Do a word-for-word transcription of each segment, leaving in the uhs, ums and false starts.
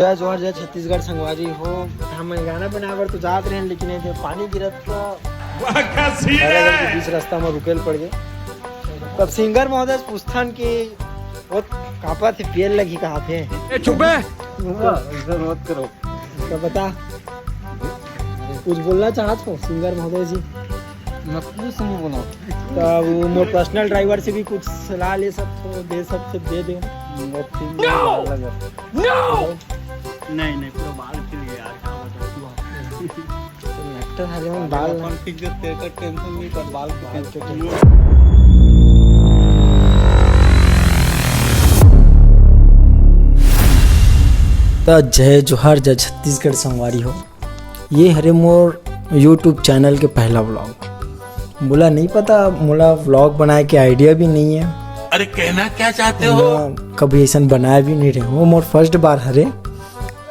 जय जोहार, जय छत्तीसगढ़ संगवारी हो। हम गाना बनाए बर तो जात रहेन, लेकिन ये पानी गिरत का बीच रास्ता में रुकेल पड़ गए। तब सिंगर महोदय से पूछथन कि वो कापा थे, पियल लगी कहा थे। ए, चुप बे। तो बता, कुछ बोलना चाहत हो सिंगर महोदय जी? मैं कुछ नहीं बोला। तो वो मोर पर्सनल ड्राइवर से भी कुछ सलाह ले सकते हो, दे सकते, दे दे। No! No! नहीं, नहीं, पूरा बाल खिल गया यार, क्या बताऊं। एक्टर हरे मन बाल अपन ठीक से तेरे का टेंशन नहीं कर, बाल खिल गया। त जय जोहार, जय छत्तीसगढ़ संगवारी हो। ये हरे मोर YouTube चैनल के पहला व्लॉग। मोला नहीं पता, मोला व्लॉग बनाए के आइडिया भी नहीं है। अरे, कहना क्या चाहते हो? मैं कभी ऐसा बनाया भी नहीं रहे, वो मोर फर्स्ट बार हरे।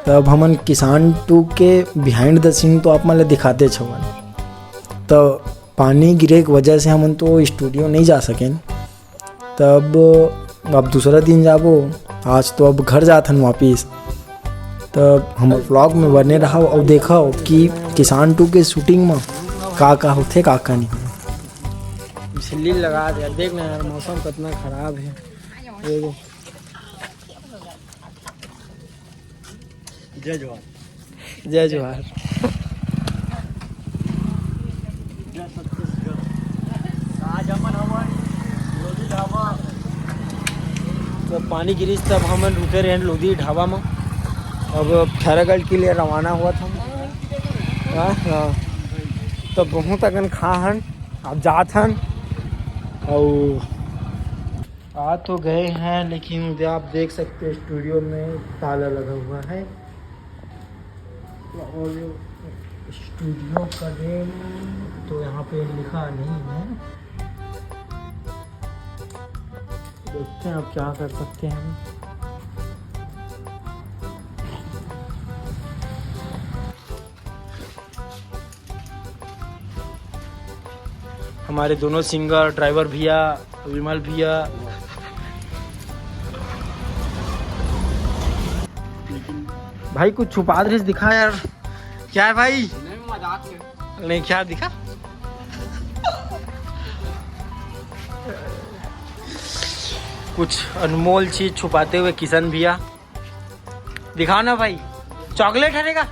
तब हमन किसान टू के बिहाइंड द सीन तो आप मन ल दिखाते छवन। तो पानी गिरे के वजह से हमन तो स्टूडियो नहीं जा सकेन। तब अब दूसरा दिन जाबो, आज तो अब घर जात हन वापिस। तब हमर व्लॉग में बने रहो और देखो कि किसान टू के शूटिंग में का का होथे, का का नहीं होथे। झिल्ली लगा दे, देख ना यार, मौसम कितना खराब है। ये देख। जय जोहार। जय जोहार। जय छत्तीसगढ़। आज हमन हवन लोधी ढाबा। तो पानी गिरिस तब हमन रुके रहेन लोधी ढाबा में। अब खैरागढ़ के लिए रवाना होवत हन। हाँ, हाँ। तो बहुत अकन खा हन, अब जात हन। और आ तो गए हैं, लेकिन उधर आप देख सकते हैं स्टूडियो में ताला लगा हुआ है। और स्टूडियो का नेम तो यहाँ पे लिखा नहीं है, देखते हैं अब क्या कर सकते हैं। हमारे दोनों सिंगर, ड्राइवर भैया, विमल भैया। भाई, कुछ छुपा रहे, दिखा यार। क्या है भाई? नहीं, मजाक है। नहीं, क्या दिखा? कुछ अनमोल चीज छुपाते हुए किशन भैया। दिखाओ ना भाई, चॉकलेट हरे का?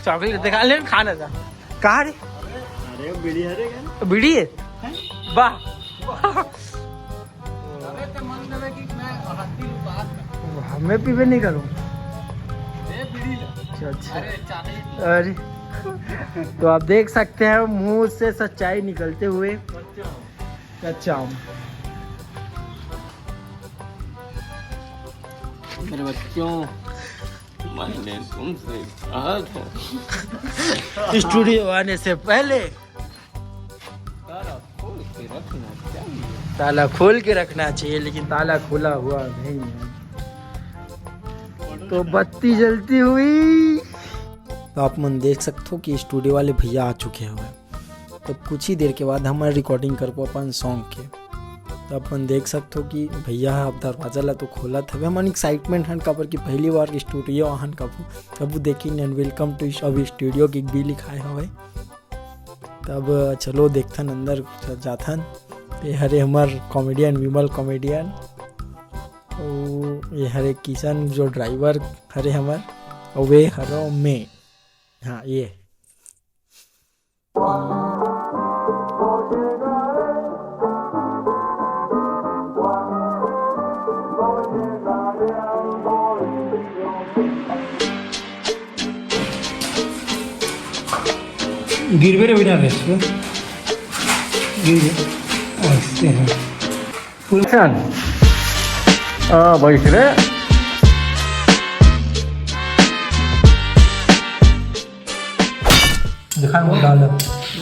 चॉकलेट दिखा ले, खा ना जा। कहाँ रे? अरे, बीड़ी हरे का? बीड़ी है? हैं? वाह। अबे, ते मन देवे कि मैं हत्ती लुका। हमें पीबे नहीं करूँ। ए, बीड़ी ले। अच्छा, अच्छा। अरे, चाकलेट ले। अरे। तो आप देख सकते हैं मुंह से सच्चाई निकलते हुए। कच्चा आम। कच्चा आम। मेरे बच्चों, मैंने तुमसे कहा था। स्टूडियो आने से पहले ताला खोल के रखना चाहिए। ताला खोल के रखना चाहिए, लेकिन ताला खुला हुआ नहीं है। तो बत्ती जलती हुई। तो आप मन देख सकते हो कि स्टूडियो वाले भैया आ चुके हुए हैं। तो कुछ ही देर के बाद हमन रिकॉर्डिंग करबो अपन सॉन्ग के। तो अपन देख सकते हो कि भैया ह अब दरवाजा ला तो खोलत हवे। हमन एक्साइटमेंट हन, काबर कि पहली बार स्टूडियो आहन कभू, कभू देखी नन। Welcome to अभी स्टूडियो के भी लिखाए हवे। तब चलो देखथन अंदर जाथन। ये हरे हमर कॉमेडियन, विमल कॉमेडियन। ओ, ये हरे किशन जो ड्राइवर हरे हमर। और वे हरो मैं। हाँ, ये। गिरबे रे बिना रेस गिरबे। ऐसे है। पूरा आ, बैठ रे। दिखा, डाल।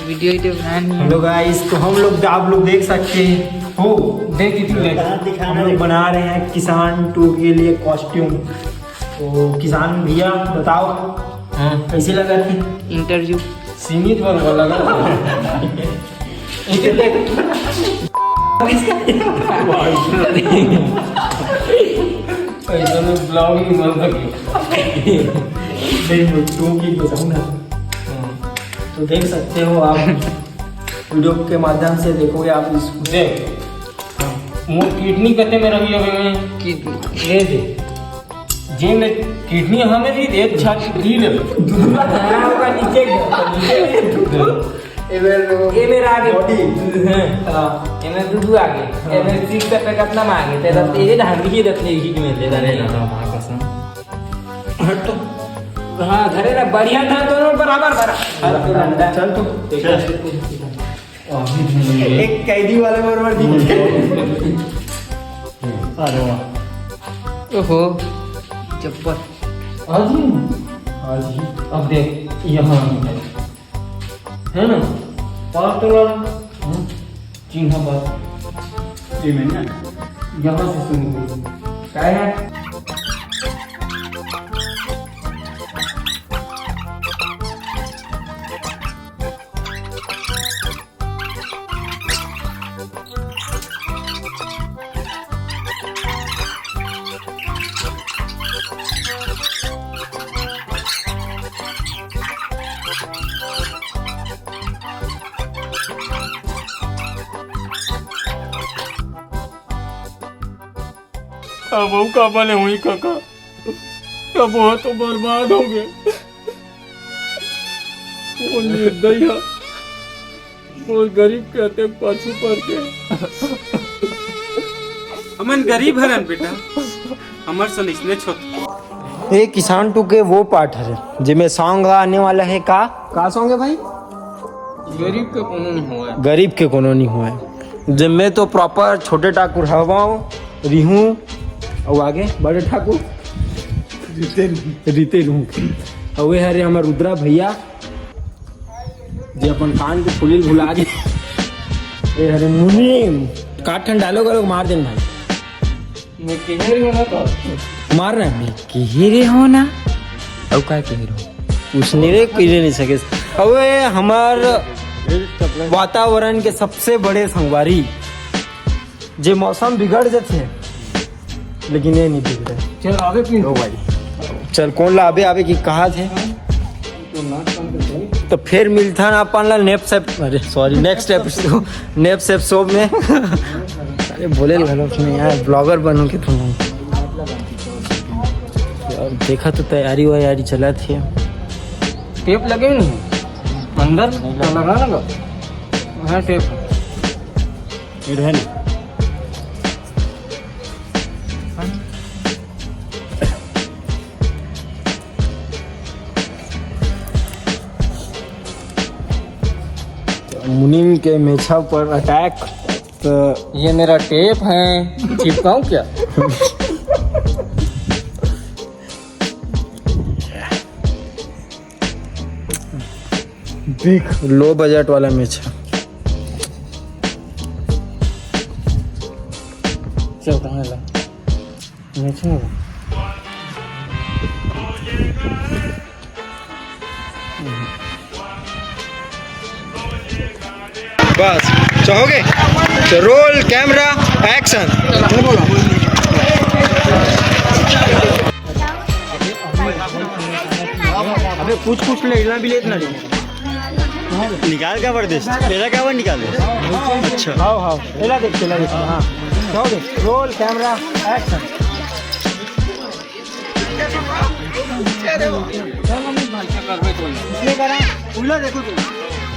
वीडियो, वीडियो बनानी है। हेलो गाइस, तो हम लोग, आप लोग देख सकते हो, देख, हम लोग बना रहे हैं किसान टू के लिए कॉस्ट्यूम। तो किसान भैया, बताओ, हाँ। कैसे लगा थे? इंटरव्यू। सीमित वाला लगा। एक देख। ऐसा में ब्लॉग नहीं बन सके। नहीं, मैं टू की बताऊँ ना। हाँ। तो देख सकते हो आप, वीडियो के माध्यम से देखोगे आप इसको। देख, हाँ। मोर किडनी कते में रही अबे मैं? किडनी। ये दे। जे में किडनी हमें भी दे, अच्छा, दी ले। दूसरा धारा होगा नीचे का, नीचे। एमे एमे आगे। बॉडी। हाँ। एमे दू दू आगे। हाँ। एमे सिक्स पैक अपना मांगे, तेरा हाँ। तेरे धान की दत नहीं की में दे अरे दाने। ना, माँ कसम। हट तो। हाँ, धरे ना, बढ़िया था, दोनों बराबर भरा। हट तो डंडा। चल तो। चल। एक कैदी वाले बराबर दिखे। अरे वाह। ओहो, चप्पल। आज ही? आज ही। अब देख, यहाँ है ना? पाँच तो लड़ा। हम्म। चिन्ह पर। ये में ना? यहाँ से शुरू हुई। क्या है? अब वो का बने हुई काका, अब वो तो बर्बाद हो गए। वो निर्दयी है, वो गरीब के अतेक पाछू पड़ के। हमन गरीब हरन बेटा, हमर सन इसने छोट। ए किसान टू के वो पार्ट हरे, जेमे सॉन्ग आने वाला है का? का सॉन्ग है भाई? गरीब के कोनो नहीं हुआ है। गरीब के कोनो नहीं हुआ है। जेमे तो प्रॉपर छोटे ठाकुर हवाओ, रिहू, और आगे बड़े ठाकुर। रिते रिहू। रिते रिहू। और वे हरे हमर रुद्रा भैया, जे अपन कान के फुलिल भुला गे। ए हरे मुनीम, का ठन डायलॉग वालोग मार देन भाई। मैं कह रही हूँ ना तो। मार रहे हैं। कहे रे हो ना, अब का कह रहे हो? उसने रे कह नहीं सके। अबे हमार वातावरण के सबसे बड़े संगवारी, जे मौसम बिगड़ जाते हैं, लेकिन ये नहीं बिगड़े। चल आवे प्लीज। लो भाई, चल कौन ला आबे आबे की कहा थे? तो फिर मिलता ना अपन ला नेप सेप, अरे सॉरी, नेक्स्ट एपिसोड, नेप सेप शो में। अरे बोले गलत में यार, ब्लॉगर बनू के तुम। यार देखा तो तैयारी वैयारी चला थी। टेप लगे नहीं अंदर, तो लगा ना। हाँ टेप। ये है ना। मुनीम के मेछा पर अटैक। तो ये मेरा टेप है, चिपकाऊं क्या? बिग लो बजट वाला मेछा। चल कहाँ ला? मेछा। बस, चाहोगे? तो रोल, कैमरा, एक्शन। अबे कुछ कुछ ले, इतना भी लेत ना ले। निकाल का परदेश, तेरा क्या वर निकाल दे। अच्छा। हाँ, हाँ, एला देख, एला देख, हाँ। चाहोगे? Role, camera, action. उल्ला देखो तुम।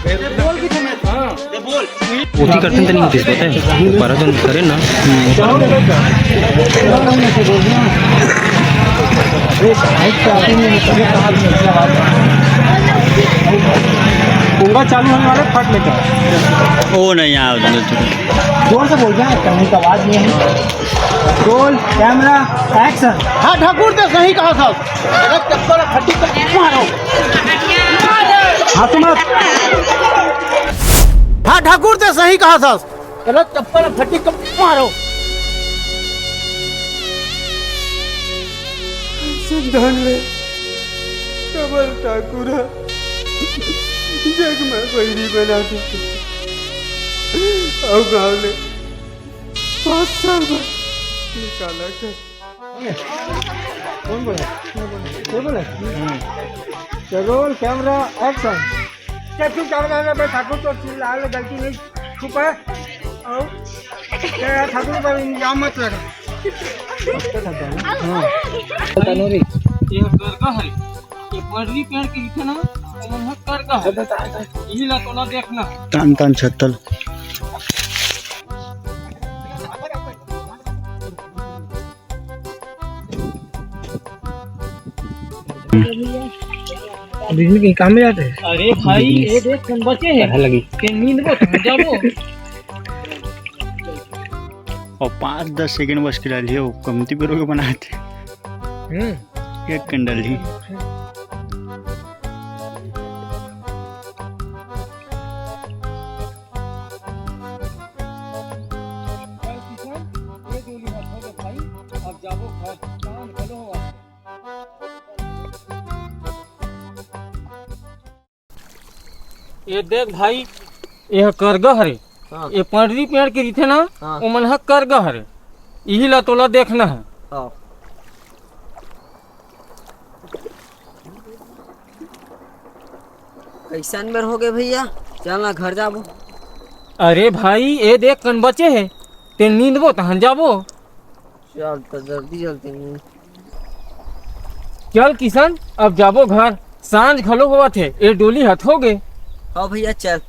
ये बोल भी तुम्हें। हाँ। ये बोल। ओती करते तो नहीं होते, पता है? वो पारा तो करे ना। पूरा चालू होने वाला फट लेकर। ओ नहीं, यहाँ जोर से बोल रहा है, कहीं का आवाज नहीं है। Roll, camera, action. हाँ ठाकुर, ते सही कहा था। तेरा चप्पल फटी तो मारो। हाँ, तुम। हाँ ठाकुर, ते सही कहा था। तेरा चप्पल फटी तो मारो। धन ले कमल ठाकुर जग में बैरी बना दे। और गाँव ले पाँच साल बाद निकाला कर। कौन बोला? ये बोला? चलो, कैमरा, एक्शन। चल, तू कैमरा में बैठा, तू तो चिल्ला ले, गलती नहीं छुपा। आओ। तेरा ठाकुर पर इल्जाम मत लगा। हाँ। ये करगा है, ये पंडरी पेड़ के नीचे ना, ओमन ह करगा है। यही ला तोला देखना। तान तान छत्तल। बिजली के काम में जाते हैं। अरे भाई, ये देख, कन बचे हैं। लगी। के नींद को तो जाबो। और पाँच दस सेकंड बस के डाली हो, कमती बेरो के बनाते। हम्म। एक कंडल ही। ये देख भाई, ये करगा हरे। हाँ। ये पंडरी पेड़ के रहिथे ना, हाँ। ओमन ह करगा हरे। इही ला तोला देखना है। हाँ। कैसन बेर हो गए भैया, चल ना घर जाबो। अरे भाई, ये देख कन बचे है, ते नींदबो तहन जाबो। चल, तो जल्दी जल्दी नहीं। चल किशन, अब जाबो घर, सांझ घलो होवत हे, ए डोली हथ हो गे। हाँ भैया, चल।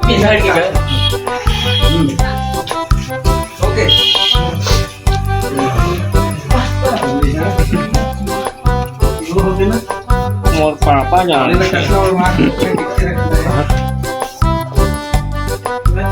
बिहार के घर। ओके। मोर पापा जान।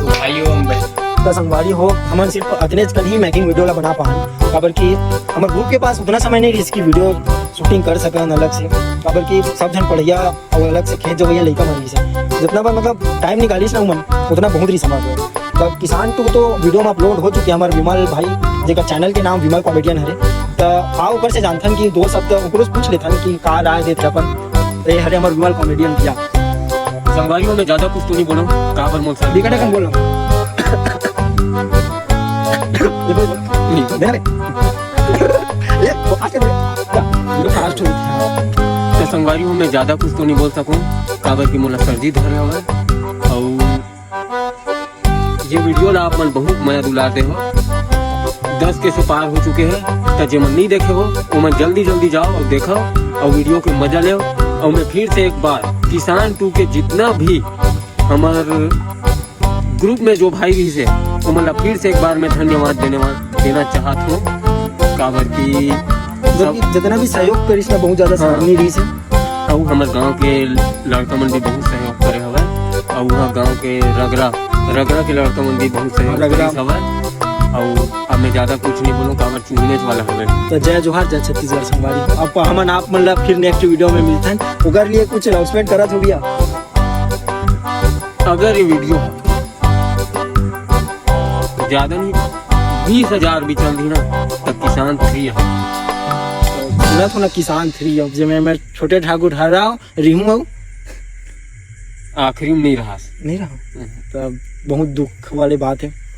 भाइयों, हम भाई। त संगवारी हो, हमन सिर्फ अतनेच कन ही making video ला बना पान, काबर कि हमर group के पास उतना समय नहीं रहिस कि video shooting कर सकन अलग से, काबर कि सब झन पढ़िया अउ अलग से खेत जवइया लइका मन रहिस। जितना बार मतलब time निकालिस ना उमन, उतना बहुत रहिस हमर। त किसान टू तो video में upload हो चुके हमर विमल भाई, जेकर channel के नाम विमल comedian हरे। त आ ओकर से जानथन कि दोस्त सब, त ओकरो से पूछ लेथन कि का राय देत हे अपन। ए हरे हमर विमल comedian भैया। संगवारी हो, मैं ज्यादा कुछ तो नहीं बोलूं, काबर मोर सर बिकट अकन बोल। ये बोल, बोल। नहीं, दे रे। ये, वो आज के दे। जा, ये fast हो। तो संगवारी हो, मैं ज्यादा कुछ तो नहीं बोल सकूं, काबर कि मोला सर्दी धरे हवय। अउ ये video ला आप मन बहुत मया दुलार दे हो। दस के से पार हो चुके हैं, त जेमन नहीं देखे हो, ओमन जल्दी जल्दी जाओ और देखो, और video के मजा लेओ। और मैं फिर से एक बार किसान टू के जितना भी हमर group में जो भाई रहिस हे, ओमन ला फिर से एक बार मैं धन्यवाद देने वा-, देना चाहत हूँ, काबर कि सब जब जितना भी सहयोग करिस ना, बहुत ज्यादा हाँ। सराहनीय रहिस हे। अउ हमर गांव के लड़का मन भी बहुत सहयोग करे हवय। अउ उहाँ गांव के रगरा, रगरा के लड़का मन भी बहुत सहयोग रगरा। करे हवय। अउ अब मैं ज्यादा कुछ नहीं बोलूं, काबर चूहने वाला हवय। तो जय जोहार, जय छत्तीसगढ़ संगवारी। अब हमन आप मन ला फिर next video में मिलथन। ओकर लिए कुछ announcement करत हो भैया? अगर ये video ज्यादा नहीं, बीस हजार भी चल दी ना, तो किसान थ्री है। सुना तो ना किसान थ्री, अब जे मैं, मैं छोटे ठाकुर हराव, रिहूं हूं। आखिरी में नहीं रहा। नहीं रहा। हम्म। तो बहुत दुख वाली बात है।